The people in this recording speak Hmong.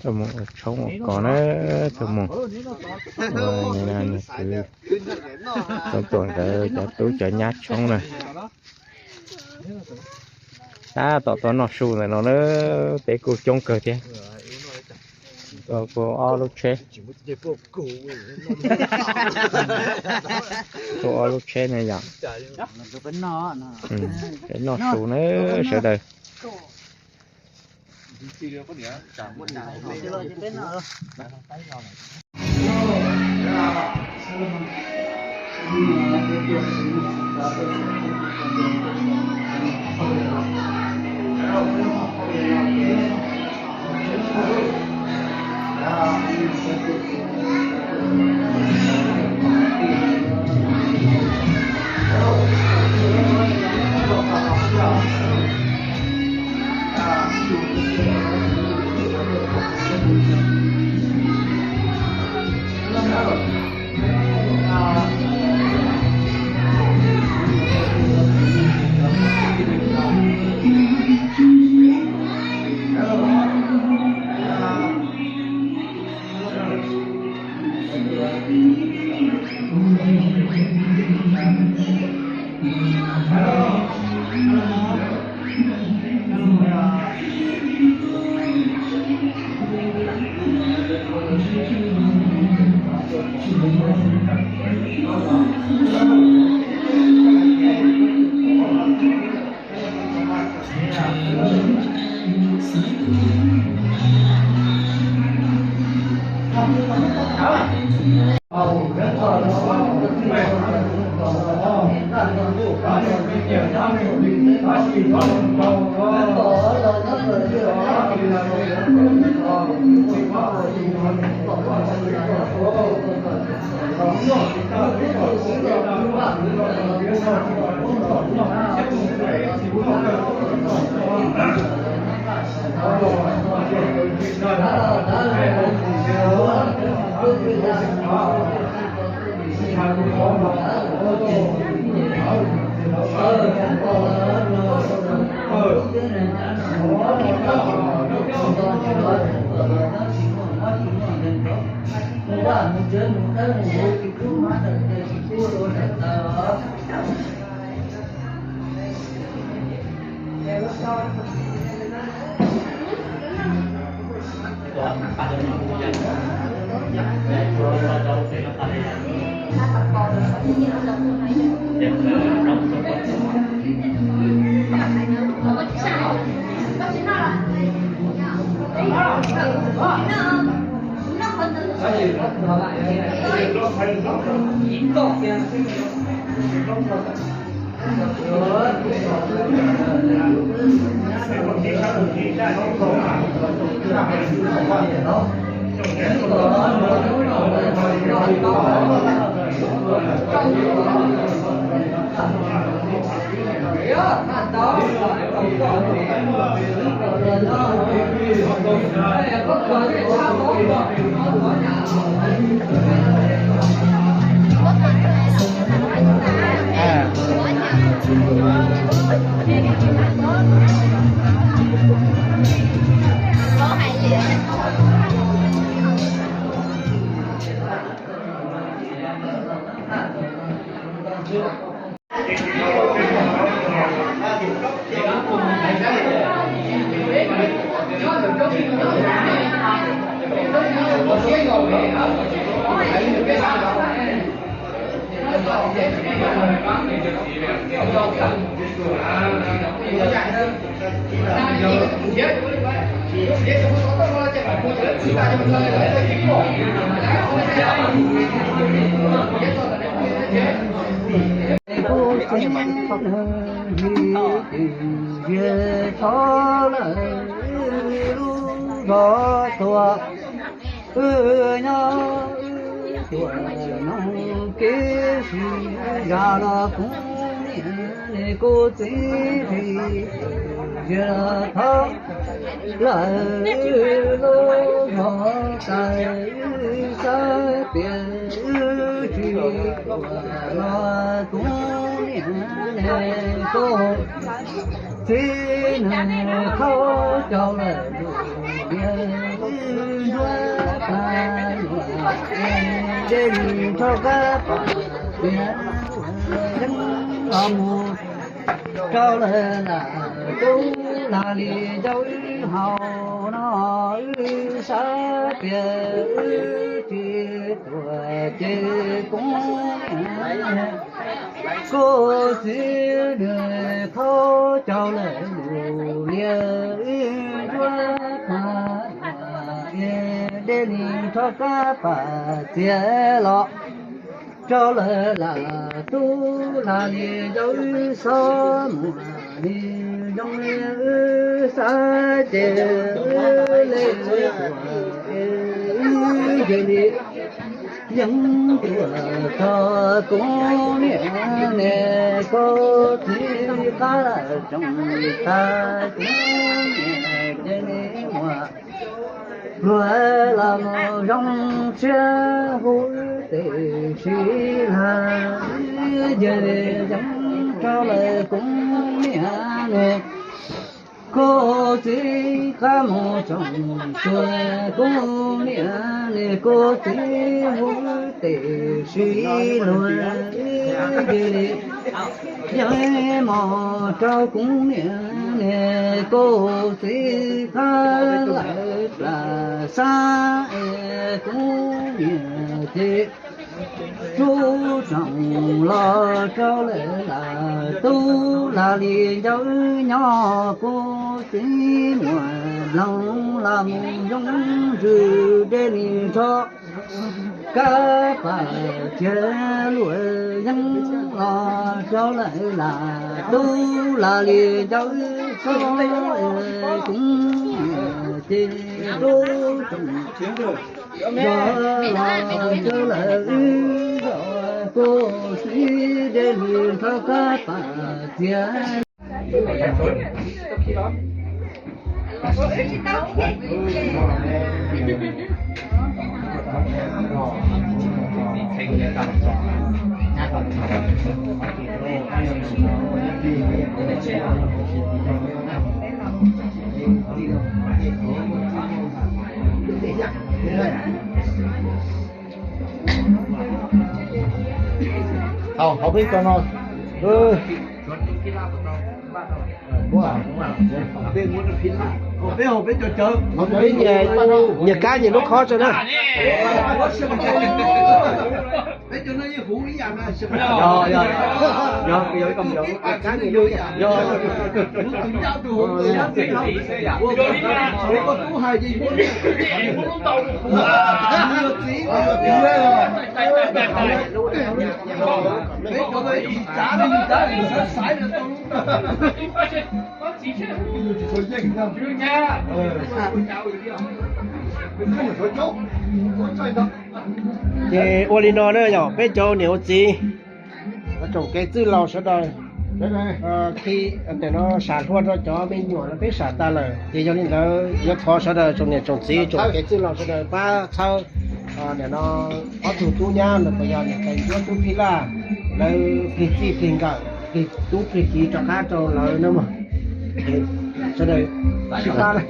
Tuaj mus ua tshoob ua kos na, tuaj mus ua niam kwv Txoov Tuam nkawd cov tub cov nyab tshoob na. Tab tom tuaj noj su ntawm no na, peb kuj coob kawg thiab. Tuaj kuj ob lub tsheb, tuaj ob lub tsheb ne yom. Peb noj su na sawv daws. Kuv txiv, yawg thov lawm lub zog tuaj, wb nyob wb tuaj noog kev sib zam los kuv niam kuv txiv phem, yawg thov lawm lub zog tas, wb xav tias wb tsis tuaj los kuv niam kuv txiv nws thov cov lawm lub Ntsuab paj luam, dej li rho kab pam tiag, yeeb los mus rau lawv lam tub lag li ncauj wb haus no, wb sab tias wb tsis tuam ces koob niam koj txiv nws qhaub cau lawm lus lias, wb ntsuab paj luam, dej li rho kab pam tiag los rau lawv lam tub lag li ncauj wb xob muag li zoo li wb xav ces wb le tuam, wb nce li yeeb tuam txog koob niam ne, koj txiv qab tsoom tag koob niam ces li muag pluag los mus zoo siab huv tes si lag, ces yeeb rau lawv koob niam ne, koj txiv qab mus tsoom tuag koob niam ne, koj txiv huv tes si luag, ces yeeb mos rau koob niam ne, koj txiv qab lawv plam xab es koob niam ces rub tsoom los rau lawv lam tub lag li ncauj wb nyob, koj txiv muag nploog los mus zoo zwm dej li rho kab pam tiag, luam yeeb los rau lawv lam tub lag li ncauj wb xob, koob niam ces rub tsoom los rau lawv wb nyob, koj txiv dej li rho kab pam tiag. Tau, hauv peb cov no. Peb hauv peb cov cawv. Nyias kab nyias lub khob tso na. Peb cov no yeej huv ib yam na. Yog, yog, yog, yog, yog. Ces ua li no na yog peb cov niam ua txiv, tsoom kev txwj laus sawv daws, khi no sam hluas rau cov me nyuam no peb sam tas lawm, ces yog li ntawd yuav thov sawv daws tsoom niam tsoom txiv tsoom kev txwj laus sawv daws pab txhawb nim no ob tug tub nyab los puas yog niam tais Ntsuab tub Phij Laj, lawv plig txij plig nkawm plig tub plig kiv rov qab rau lawv na mog. Sawv daws sib pab na.